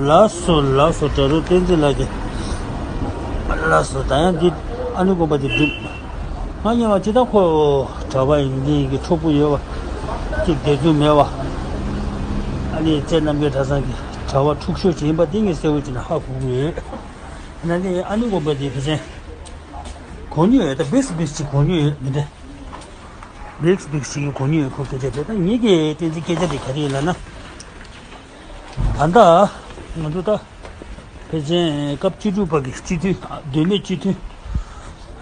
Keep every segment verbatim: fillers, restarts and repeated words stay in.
ལགས་སོ་ལགས་སོ། གྲྭ་རུ་བསྟན་འཛིན་ལགས་ཀྱིས། ལགས་སོ། ད་ཡང་འདི་ཨ་ནི་དགོན་པ་འདི་འགྲིམ། ང་ཉེ་བ་ཅི་ད་ཁོ་གྲྭ་པ་ཡིན་འདི་ཡིན་གྱི་འཁྲུག་པོ་ཡོད་བ། ཅིག་བདེ་སྡུག་མེད་བ། ཨ་ནི་རྩེ་རྣམ་རྒྱལ་གྲྭ་ཚང་གི་གྲྭ་པ་འཁྲུག་ཤོས་ཅིག་ཡིན་པ་འདི་ངས་གསལ་བོ་ཅིག་ནས་ཧ་གོ་གི་ཡོད། ན་འདི་ཨ་ནི་དགོན་པ་འདི་ཕལ་ཆེར་གོ་མྱོང་ཡོད། ད་བིགས་བིགས་ཅིག་གོ་མྱོང་ཡོད་མི་འདྲ། བིགས་བིགས་ཅིག་གོ་མྱོང་ཡོད། ཁོ་སྐད་ཆ་དེ་ད་ངེད་ཀྱི་བསྟན་འཛིན་སྐད་ཆ་དེ་ག་རེ་ཡིན་ལབ་ན། ད་ལྟ་ང་ཚོ་ད་ཕལ་ཆེར་སྐབས་བཅུ་དྲུག་པ་གི་སྤྱི་འཐུས། མདོ་སྨད་སྤྱི་འཐུས་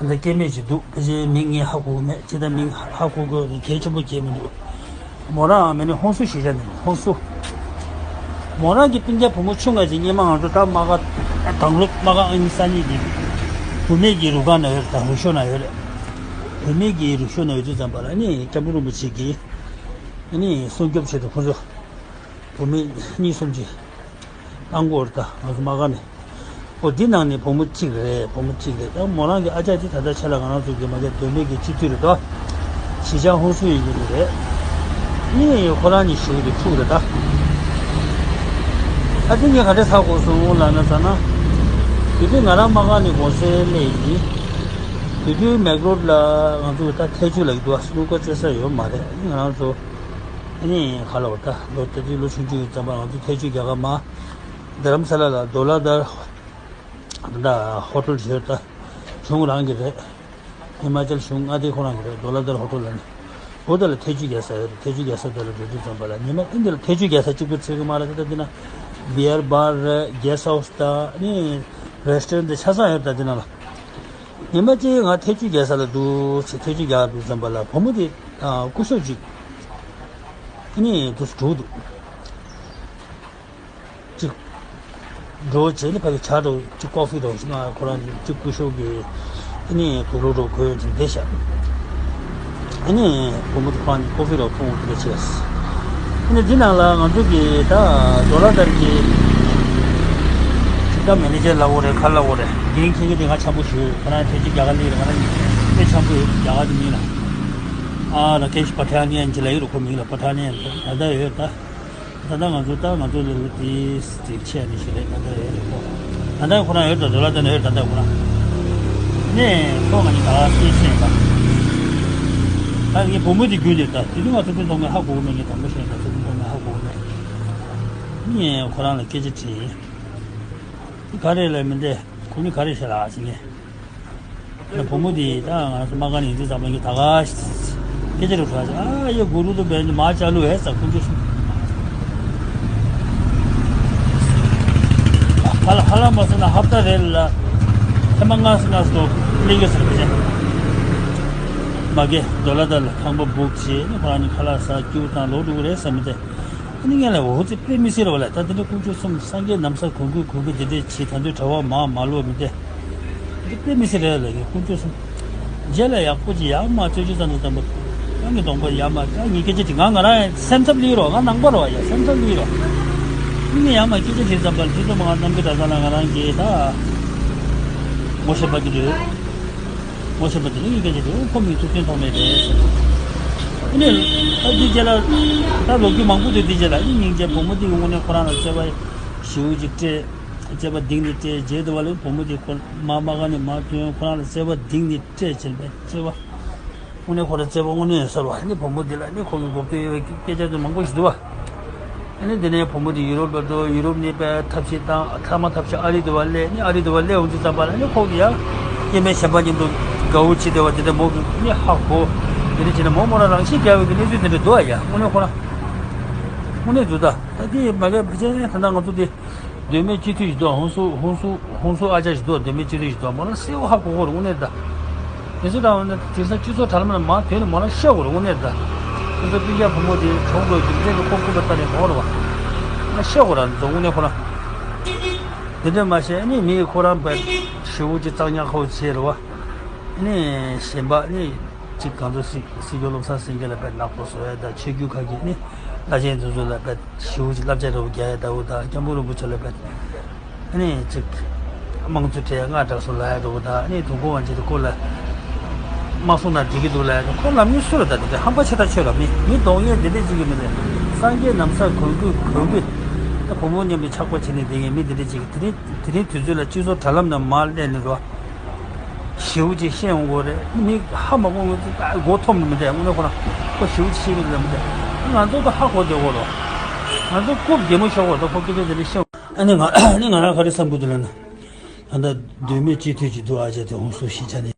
ད་སྐྱེ་དམན་ཞིག་འདུག་ཕལ་ཆེར་མིང་ངས་ཧ་གོ་གི་མེད། ཅི་ད་མིང་ཧ་གོ་དགོས་གལ་ཆེན་པོ་གལ་མི་འདུག་མོ་རང་མིང་ནི་ཧོན་སུ་ཞེས་བྱ་ནི་ཧོན་སུ། མོ་རང་གི་སྤུན་ཀྱག་བུ་མོ་ཆུང་ང་ཅིག་སྔོན་མ་ང་ཚོ་ད་དམག་སྒར་དང་ལོ་དམག་སྒར་ཨ་ནི་ས་གནས་ཀྱི་བུད་མེད་ཀྱི་རུ་ཁག་ནང་ཡོད་རེད། ད་རུ་ཤོག་ནང་ཡོད་རེད། བུད་མེད་ཀྱི་རུ་ཤོག་ནང་ཡོད་དུས་ཙམ་པ་ལ་ནི་སྐྱབས་མགོན་རིན་པོ་ཆེ་གིས་ནི་སྲུང་སྐྱོབ་ཆེད་དུ་ཁོ་ཚོ་བུད་མེད་གཉིས་གསུམ་ཅིག་བཏང་གི་ཡོད་རེད། ད་ང་ཚོ་དམག་སྒར་ནས། ཨོ་འདི་ནང་ནས་བུ་མོ་གཅིག་རེད། བུ་མོ་གཅིག་རེད། ད་མོ་རང་གི་ཨ་ཅག་དེ་ད་ལྟ་ཆ་ལ་ང་རང་ཚོ་གི་མ་གི་མདོ་སྨད་ཀྱི་སྤྱི་འཐུས་རེད་དོ། གཞིས་ཆགས་ཧོན་སུ་ཡིན་གྱི་རེད། ནི་ཁོ་རང་གཉིས་ཞུགས་དེ་ཕྲུག་རེད་ད། ཨ་དེ་ངས་ག་འདྲས་ཧ་གོ་སོང་ལབ་ན་ཟེར་ན། དེ་དུས་ང་རང་དམག་སྒར་ནས་གུང་སེང་སླེབས་ཡིན། དེ་དུས་མེག་ལོར་ལ་ང་ཚོ་ད་ཐལ་ཆུ་ལ་འདུག་ཨ། སློབ་གྲྭ་བཙལ་ས་ཡོད་མ་རེད། ང་རང་ཚོ་ཨ་ནི་ག་ལ་བ་ད་ལོ་ད་དུས་ལོ་ཆུང་ཆུང་ཡོད་ཙམ་པ་ང་ཚོ་ཐལ་ཆུ་རྒྱག་ག་མ། རྡ་རམ་ས་ལ་ལ་ཌོ་ལ་དར་ད་ཧོ་ཊེལ་ཞིག་ཡོད་ད། གཞུང་རང་གི་རེད། ཧི་མ་ཅལ་གཞུང་མངའ་སྡེ་ཁོ་རང་གི་རེད། ཌོ་ལ་དར་ཧོ་ཊེལ་ལ་ནི། འོ་ད་ལ་ཐལ་ཆུ་རྒྱག་ས་ཡོད་རེད། ཐལ་ཆུ་རྒྱག་ས་དེ་ལ་འགྲོ་དུས་ཙམ་པ་ལ་ཉི་མ་ཨིན་དེ་ལ་ཐལ་ཆུ་རྒྱག་ས་གཅིག་པུ་ཚད་གི་མ་རེད། ད་ལྟ་འདི་ན་བི་ཡར་བར་རེད། གེ་སི་ཧའུ་སི་ད་ནི་རེ་སི་ཊོ་རན་ཊི་ཆ་ཚང་ཡོད་རེད། ད་འདི་ན་ལ་ཉི་མ་གཅིག་ང་ཐལ་ཆུ་རྒྱག་ས་ལ་འདུག་ཅེས་ཐལ་ཆུ་རྒྱག་དུས་ཙམ་པ་ལ་བུ་མོ་དེ་སྐུ་ཞབས་ཅིག་ནི་དུ་འགྲོ་འདུག་ཅིག་འགྲོ་བྱས་ནས་ཕ་གི་ཇ་འདྲ་ཅིག་ཀོ་ཕི་འདྲ་ཅིག་ང་ཁོ་རང་ཅིག་སྐུ་ཞབས་ཀྱི་ཨ་ནི་དུག་ལོག་འདྲ་གོན་ཅིག་བསྡད་ཤག་ཨ་ནི་བུ་མོ་དེ་ཁོ་རང་ཅིག་ཀོ་ཕི་འདྲ་འཐུང་དེ་འདྲ་བྱས། ཨ་ནི་འདི་ནང་ལ་ང་ཚོ་གི་ད་ཌོ་ལ་དར་གྱི་ཅིག་ད་མེ་ནེ་ཇར་ལབ་དགོས་རེད། ག་ལབ་དགོས་རེད། འགན་འཁྱེར་མཁན་དེ་ང་འཆམ་པོ་ཞུ། ཁོ་རང་ཐལ་ཆུ་རྒྱག་ག་སླེབས་རེད། ང་རང་གཉིས་དཔེ་འཆམ་པོ་ཡོད། རྒྱ་གར་དེ་མིན་ལ། ཨ་ར་ཀེ་ཤི་པ་ཐ་ནི་ཡན་ཅིག་ལབ་ཡོད་རེད། ཁོ་མིང་ལ་པ་ཐ་ནི་ཡན་ད་ད་ཡོད་ད། ད་ལྟ་ང་ཚོ་ད་ང་ཚོ་ལ་ལོ་དེ་དེ་ཆེ་ནི་ཞིག་རེད། ད་ལྟ་ཡོད་རེད་ཁོ། ད་ལྟ་ཁོ་རང་ཡོད་ད། ཌོ་ལ་དར་ནས་ཡོད་ད། ད་ལྟ་ཁོ་རང་ནས་ཁོ་ང་གཉིས་ད་སྐད་ཆ་ཡིན་པ། ད་ངའི་བུ་མོ་དེ་རྒྱུད་ནས་ད་དེ་དུས་ང་ཚོ་དེ་མཐོང་མེད་ཧ་གོ་གི་མེད། ངས་དང་པོ་བཤད་ན་ཚོ་དེ་མཐོང་མེད་ཧ་གོ་གི་མེད། ངས་ཁོ་རང་ལ་སྐད་ཆ་དྲིས། ག་རེ་ལབ་མི་འདྲ། ཁོ་གཉིས་ག་རེ་བཤད་ལ་ཨ་ཅེ་ངས། ཡ་བུ་མོ་དེ་ད་ང་ཚོ་དམག་སྒར་ནས་ཡིན་དུས་ཙམ་པ་ངས་ད་ག་སྐད་ཆ་རེ་དྲིས་ཨ། ཡ་གུ་རུ་དུ་བན་དུ་མ་ཅ་ལུ་ཧེ་ས་ཁུ་ཅུ་སུ། ཧ་ལ་ཧ་ལ་མ་སོང་ན་ཧབ་ཏ་རེ་ལ་ཐེངས་མ་ལྔ་ཙམ་ལྔ་ཙམ་དུ་སླེབས་ཡོད་ཟེར་བ་ཅན། མ་གི་ཌོ་ལ་དར་ལ་ཁང་པ་བུག་བྱས་ནས་ཁོ་རང་གཉིས་ཁ་ལག་ཟ་རྒྱུ་དང་ལོག་འགྲོ་གི་རེད་བསམ་མི་དེ། ཨ་ནི་ངས་ལབ། འོ་ཙི་དཔེ་མི་སྲིད་རེད་བ་ལ། ད་དེ་འདྲ་དཀོན་མཆོག་གསུམ་སངས་རྒྱས་ནམ་སང་གོང་གུད་གོང་གུད་དེ་འདྲས་བྱེད་ད་དུང་གྲྭ་པ་མར་མ་ལོག་མི་དེ། འདི་དཔེ་མི་སྲིད་རེད་ལབ་ཀྱི། དཀོན་མཆོག་གསུམ་རྗེས་ལ་ཡག་པོ་ཅིག་ཡར་མར་རྩོད་རྒྱུ་ཙམ་དུ་ཙམ་པ། རང་གི་གདོང་པ་ཡར་མར་ད་ངས་སྐད་ཆ་དྲིས། ང་ང་རང་སེམས་འཚབ་སླེབས་རོགས། ང་ནང་པ་རོགས་ཡ། སེམས་འཚབ་སླེབས་རོགས། ཨ་ནི་ཡར་མར་སྐད་ཆ་དྲིས་ཙམ་པ་ལ་དེ་ཚོ་མ་ང་རྣམ་ཀུན་གྲྭ་ཚང་ལ་ང་རང་གིས་ད་ངོ་ཤེས་པ་གི་འདུག་ངོ་ཤེས་པ་དེ་ནི་ཡིན་སྐད་ཆ་དེ་ཁོ་མིང་ཐུགས་མཐུན་ཐོགས་མེད་རེད་ཟེར། ཨ་ནི་ད་འདི་རྗེས་ལ་ད་ལོ་རྒྱུས་མང་པོ་འདུག་འདི་རྗེས་ལ་ཨ་ནི་སྙིང་རྗེ་བུ་མོ་འདི་གི་དངོས་གནས་ཁོ་རང་ལ་བརྩེ་བ་ཞེ་པོ་ཅིག་སྤྲད། བརྩེ་བ་གཏིང་ནས་སྤྲད་རྗེས་དུ་བ་ལ་བུ་མོ་འདི་ཁོ་མ་མ་ག་ནས་མ་ཐོན། ཁོ་རང་ལ་བརྩེ་བ་གཏིང་ནས་སྤྲད་བྱས་པའི་བརྩེ་བ། དངོས་གནས་ཁོ་རང་བརྩེ་བ་དངོས་གནས་ཡོད་ས་རེད་བ། ཨ་ནི་བུ་མོ་འདི་ལ་ཨ་ནི་ཁོ་གི་འགོག་རྒྱུ་ཡོད་པའི་སྐད་ཆ་དེ་མང་པོ་ཞིག་འདུག་བ། ཨ་ནི་དེ་ནས་བུ་མོ་དེ་ཡུ་རོབ་ལ་འགྲོ། ཡུ་རོབ་ནས་དཔེ་ཐབས་ཤེས་བཏང་། ཐ་མ་ཐབས་ཤེས་ཨ་རི་དུ་བ་སླེབས། ཨ་ནི་ཨ་རི་དུ་བ་སླེབས་འོང་དུས་ཙམ་པ་ལ་ཨ་ནི་ཁོང་གིས་ཡང་སྐྱེ་དམན་གཞན་པ་མཉམ་དུ་དགའ་བོ་བྱེད་བསྡད་པ་དེ་འདྲ་མོ་གིས་ཨ་ནི་ཧ་གོ། དེ་འདྲ་བྱས་ན་མོ་མོ་རང་རང་བཞིན་རྒྱལ་བའི་གི་གནས་ཚུལ་དེ་འདྲ་འདུག་ཨ། ཡ་དངོས་གནས་ཁོ་རང་དངོས་གནས་འདུག་ད་ད་དེ་མ་གས་ཕལ་ཆེར་ད་ལྟ་ང་ཚོ་དེ། མདོ་སྨད་སྤྱི་འཐུས་ཞིག་འདུག་ཧོན་སུ་ཧོན་སུ་ཧོན་སུ་ཨ་ཅག་ཞིག་འདུག་མདོ་སྨད་སྤྱི་འཐུས་ཞིག་འདུག་མོ་རང་གསལ་བོ་ཧ་གོ་གོ་རེད་དངོས་གནས་ད། དེ་ཚོ་དང་དེང་སང་སྤྱི་ཚོགས་དྲ་ལམ་ལ་མར་ཐོན་ནས་མོ་རང་ཤེས་གོ་རེད་དངོས་གནས་ད། དེ་ཚོ་སྤུན་ཀྱག་བུ་མོ་དེ་གྲོངས་དགོས་རྒྱུ་མཚན་དེ་ཁོ་སྐུ་པར་ལྟ་ནས་གོ་རེད་བ། ང་ཤེས་གོ་ར་འདུག་དངོས་གནས་ཁོ་རང་། དེ་འདྲ་མ་བྱས་ནི་མི་ཁོ་རང་པའི་ཞེ་པོ་ཅིག་གཙང་ཉག་ཁ་བོ་བྱས་རེད་བ། ནི་གཞན་པ་ནི་ཅིག་གང་ཚོ་སྲིད་སྲིད་སྐྱོང་བློ་བཟང་སེང་གེ་ལ་པའི་ནག་པོ་བཟོ་ཡ་དང་ཆོས་བརྒྱུད་ཁག་གི་ནི་བླ་ཆེན་དེ་ཚོ་ལ་པའི་ཞེ་པོ་ཅིག་བསླབ་བྱ་རེ་བ་རྒྱག་ཡ་ལྟ་བུ་དང་སྐྱབས་མགོན་རིན་པོ་ཆེ་ལ་པའི་ཨ་ནི་ཅིག་དམངས་གཙོ་སྤྲད་ཡ་སྔ་དྲགས་སོང་ལབ་ཡ་ལྟ་བུ་དང་ཨ་ནི་དུས་འཁོར་དབང་ཆེན་དེ་ཁོ་ལ་མ་གསུངས་ན་འགྲིག་གི་འདུག་ལབ་ཡ་ཁོ་ལམ་ཡིན་སུ་རེད། ད་དེ་འདྲ་ཧམ་པ་ཆེ་ཐག་ཆོད་ལ་མི་མི་གདོང་ཡས་དེ་འདྲས་ཅིག་གི་མི་རེད། སངས་རྒྱས་ནམ་སར་གོང་གུད་གོང་གུད་ བུ་མོ་མཉམ་དུ་ཆགས་པ་བྱས་ནས་བསྡད་མཁན་མི་དེ་འདྲ་ཅིག་དེ་རིང་དེ་རིང་དུས་ཚོད་ལ་སྤྱི་ཚོགས་དྲ་ལམ་ནང་མར་སླེབས་ནས་འགྲོ། ཞེ་པོ་ཅིག་ཤེས་ཡོང་གི་རེད། མི་ཧ་མ་གོ་ངོ་ཚོ་མགོ་འཐོམ་ནས་མི་འདུག་དངོས་གནས་ཁོ་རང་ཁོ་ཞེ་པོ་ཅིག་ཤེས་ཀྱི་རེད་མི་འདུག་ང་ཚོ་ད་ཧ་གོ་བསྡད་ཡོད་རེད། ང་ཚོ་རྐུབ་རྒྱལ་མོ་ཤོར་བ་དང་ཁོ་སྐད་ཆ་དེ་འདྲ་ཤེས་ཡོང་། ཨ་ནི་ང་ཨ་ནི་ང་རང་ག་རེ་བསམ་གྱི་འདུག་ལབ་ན། ད་ལྟ་དོན་མེད་སྤྱི་འཐུས་ཅིག་འདུག་ཨ་ཅག་དེ་ཧོན་སུར་ཞིག་ཆ་ནས།